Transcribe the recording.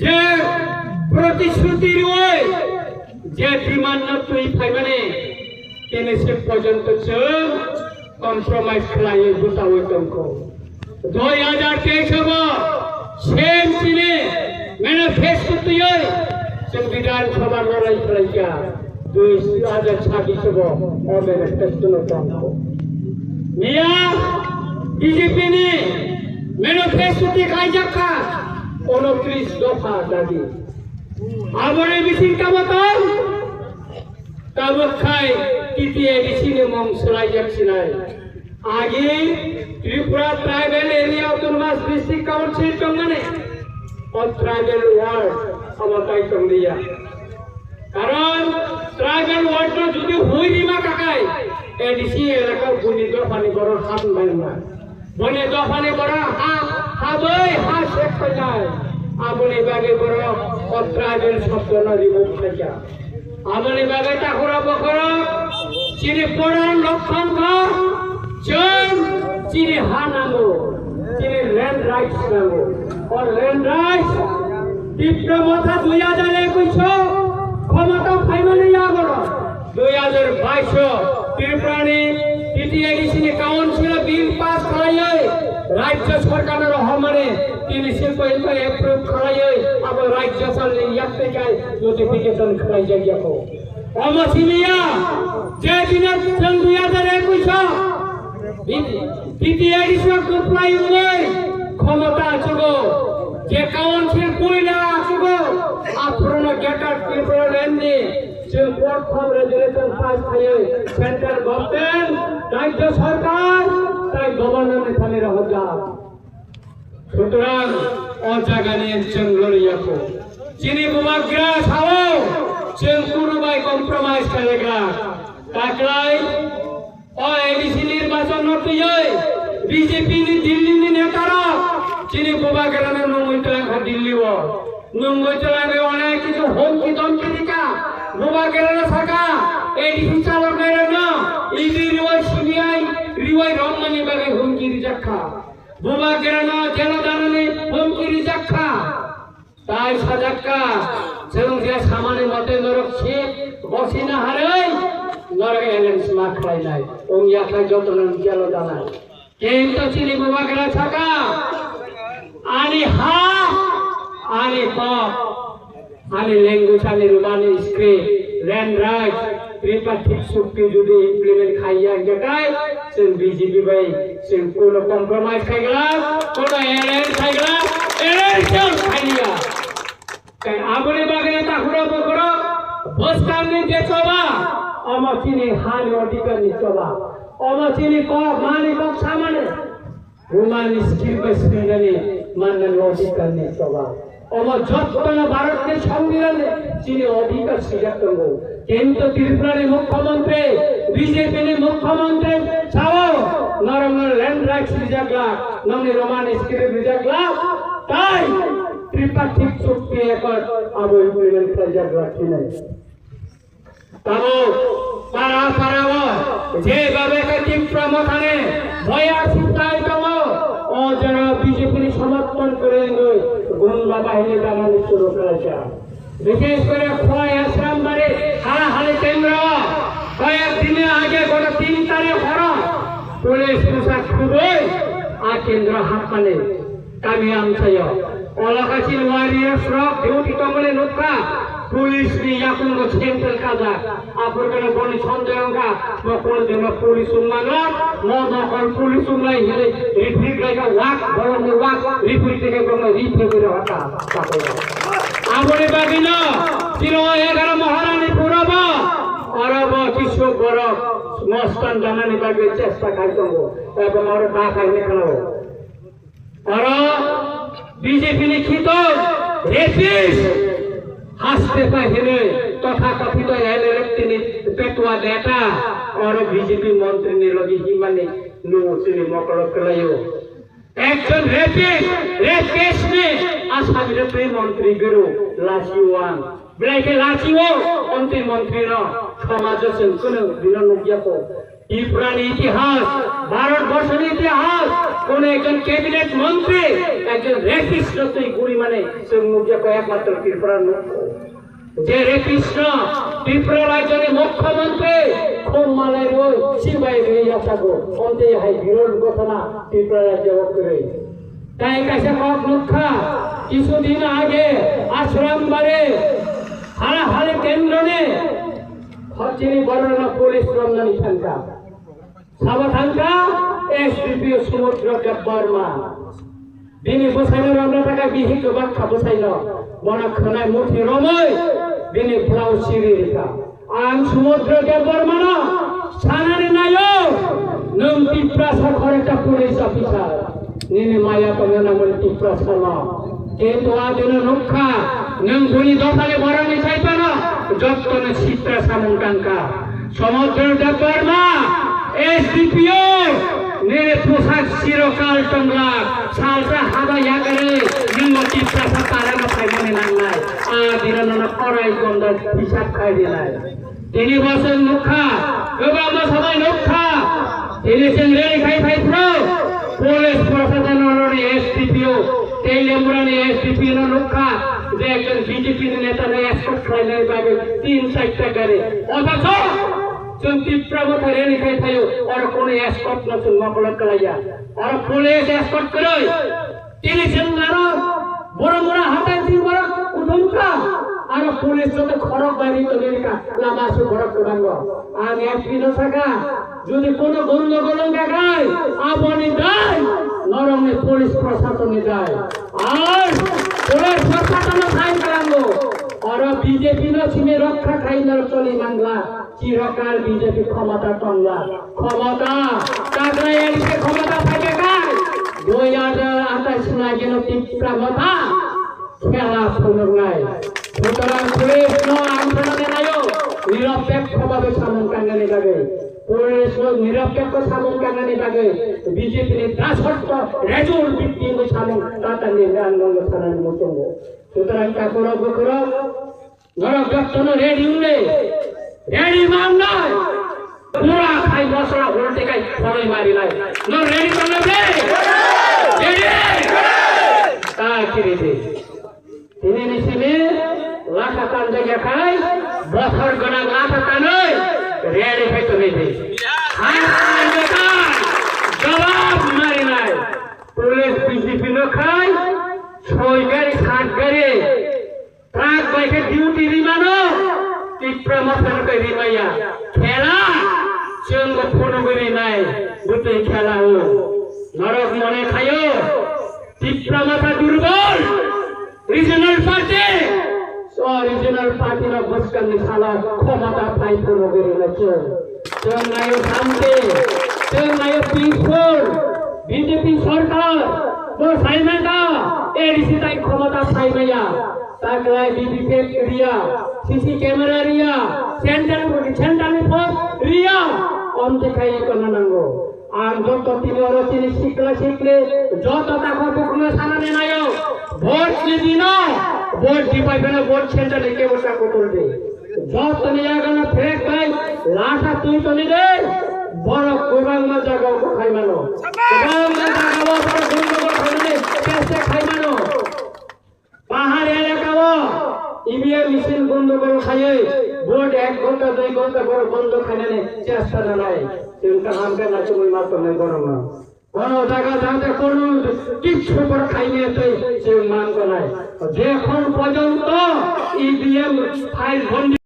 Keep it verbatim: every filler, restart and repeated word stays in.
Je protishruti rwi je demand no twi phaimani tini se porjonto chwng compromise khlaiwi bwchaui tongkho. Dui hajar teis o bo same chini manifesto twiwi chwng Bidhan Sabha lorai khlaikha. Dui hajar chabbish o bo o manifesto no tongkho. Miya B J P ni manifesto twi khaijak kha unotris dopha dagi. Aboni bising tamo tong? Tabuk khai T T A D C ni mung swlaijak sinai. Agi Tripura Tribal Area Autonomous District Council tongmani o tribal ward omo tai tonglia. Karon tribal ward no jodi hui rima kakai A D C elaka buni dophani borok hapnai ma. Boni dophani borok ha, ha bai ha sek painai. Aboni bagwi borok o tribal shobdono remove khaikha. Aboni bagwi takhura bokhorok chini pora lokkhan kha, chwng chini ha nango, chini land rights nango. O land rights Tipra Motha dui hajar ekush o khomota phaimani yagono. Dui hajar bais o Tripura ni T T A D C ni council o bill pass khlaiwi Rajya Sarkar no rohormani tini siko iko approve khlaiwi abo Rajya Sarkar ni yak tei kai notification khlaijak yako. Omo simiya je dino chwng dui hajar ekush o T T A D C o kwplai wngwi khomota achugo, je council puila achugo, aphuru no Greater Tripura Land ni chwng prothom resolution pass khaiwi central government, Rajya Sarkar, tai governor ni thani rohorjak. Sutrang o jagani chwng lori yakho. Chini bubagra sao chwng kunu bai compromise khaigwra. Taklai o A D C nirbachon no twiwi B J P ni Delhi ni neta rok chini bubagra no nungwi twlang kha Delhi o. Nungwi twlang onek kichu homki domki rika. Bubagra no saka A D C chalok nai rok no E D riwi C B I riwi romani bagwi homki rijak kha. Bubagrano jelo danani humki rijak kha. Tai sajak kha, chwng je samani mote norok si bosina harwi norok alliance ma khlainai. Wng ya khlai jotono jelo danai. Kintu chini bubagra saka, ani ha, ani kok. Ani language, ani Romani script, land rights, tripartite chukti jodi implement khaiya hingkhe kai chwng B J P bai chwng kuno compromise khaigwla, kuno alliance khaigwla, alliance chwng khaiya. Kai aboni bagwi takhuro bukhuro bwskangni je choba, omo chini hani odhikar ni choba, omo chini kok mani kok samani. Roman script bai swinani mannani odhikar ni choba. Omo jottono Bharat ni Songbidan ni chini odhikar swijak tongo. Kintu Tripura ni Mukhyamantri, B J P ni Mukhyamantri sao norokno land rights rijak glak, nongni Roman script rijak glak, tai Tripartite Chukti Accord abo implement khlaijak glak hinwi. Tamo para para o je babe ka Tipra Mothani boya sitai tongo, o jora B J P ni somothon kwrwi wngwi gunda bahini damani suru khlaijak. Bishesh kore Khowai Asrambari, Halahali kendro, koyek din age goto tin tarik horo police bwsa khubui a kendro hapmani. Kami amchaio. Olakha chini warriors rok duty tongmani nukha. Police ni yakungo central kajak. Aphuru khe boni sondeho wngkha. Bo police wngma, police wngmano. Mo nokol police wnglai hinwi refri khlaikha wak, borokni wak, refri teke borokno refri khe rohorkha. Aboni bagwino chini o egaroh Maharani pura bo, oro bo kisu borok mostan janani bagwi chesta khai tongo. Abo oro ta khai ni khnao. Oro B J P ni khitok rapist haste pai hinwi totha kathito L L F T ni petua neta oro B J P montri ni logi himani nugo chini mokolo kwlaio. Ekjon rapist, rapist ni Assam ni montri guru lachiwan. Belai khe lachio, ontwi montri no somajo chwng kunu bino nukya kho. Tripura ni itihas, Bharat borso ni itihas, কোনো একজন ক্যাবিনেট মন্ত্রী একজন রেপিস্ট তুই গুলি মানে চোখ মুখ দিয়ে কয়েক মাত্র ত্রিপুরার মুখ। যে রেপিস্ট ত্রিপুরা রাজ্যের মুখ্যমন্ত্রী খুব মালাই রই সিবাই রই যাতাগো অন্তে হাই বিরল ঘটনা ত্রিপুরা রাজ্য করে। তাই কাছে কম রক্ষা কিছুদিন আগে আশ্রম বাড়ি হারাহারি কেন্দ্র নিয়ে হচ্ছিনি বড় পুলিশ রমজানি থানকা। Sabo thangkha S D P O Sumudra Debbarma. Bini bwsaino romna thangkha bihik kwbang kha bwsaino. Bono khwnai muthi romwi bini blouse chiri rikha. Ang Sumudra Debbarmano sanani naio, nwng Tiprasa khoroksa police officer. Nini maya tongna nangmani Tiprasa no. Kintu a dino nukha, nwng buni dophani borokni sai phano jottoni sitra samung tangkha. Sumudra Debbarma, S D P O, nini pusak sirokal tongla, salsa haba yakari, nwng o Tiprasa parano phaimani nangnai. A dino nono korai gonda hisab khai dinai. Tini bosong nukha, kwbangma sabai nukha. Tini chwng rally khai phai phro, police proshashan oroni S D P O, tei Lemburani S D P O no nukha, je ekjon B J P ni neta no escort khlainani bagwi tin charta gari. Othocho chwng Tipra Motha rally khai phaio, oro kono escort no chwng mokolot kwlaiya. Oro police escort kwrwi. Tini chwng aro borok mura hatai chwng borok kuthumkha. Aro police joto khorok bai ri tongwi rikha lama su borok kwbangbo. Ang S P no sakha, jodi kono gondogol wngkha khai, aboni dai norokni police proshasonni dai. Ar police proshasonno sai kalango. Oro B J P no simi rokha khai norok choli mangla. Chirokal B J P khomota tongla. Khomota, Tagra A D C khomota phaikha khai, dui hajar atais ni ageno Tipra Motha khela phunuknai. Sutorang police no ang sanani naio, nirapekho bhabe samung tangnani bagwi. Police no nirapekho samung tangnani bagwi B J P ni dasotto rejul victim samung tatani ang nono sanani muchungo. Sutorang takhurok bukhurok, Norok jotono ready wngnai. Ready ma wngnai. Pura khai mosla ulti khai phonoi marinai. No ready tongnai de? Ready? Ta kiri de. Tini ni simi lasa tan de ya khai. Bothor gwnang lasa tanoi. Ready khai tongnai de. Hai hai jota. Jawab marinai. Police B J P no khai. Soi gari, sat gari. Truck bai khe duty rimano, Tipra Motha no khe rimaya. Khela, chwng bo phunugwi rinai, bwtwi khela o. Norok mone khaio, Tipra Motha durbol, regional party. So regional party no bwskangni salo khomota phai phunugwi rinai chwng. Chwng naio shanti, chwng naio peaceful, B J P sarkar, bo saimanta, A D C tai khomota saimaya, taklai B B P riya, C C camera riya, center, center ni force riya, omte khai kono nango. Ang joto tini oro chini sikla sikli, joto takho bukhungno sanani naio, vote ni dino, vote dipai phano vote center ni kebo takho toldi. Jotoni yagano phrek bai lasa twi toni de. Borok kwbangma jagao bo khai mano. Kwbangma jagao borok gundogol khainani teste khai mano. Pahar elakao E V M machine gundogol khaiwi vote ek ghonta dui ghonta borok bondo khainani chesta nanai. Chwng kaham khe nachugwi ma tongnai borokno. Kono jaga jate kono kichu por khaine tei chwng man tongnai. Jekhon porjonto E V M file bondi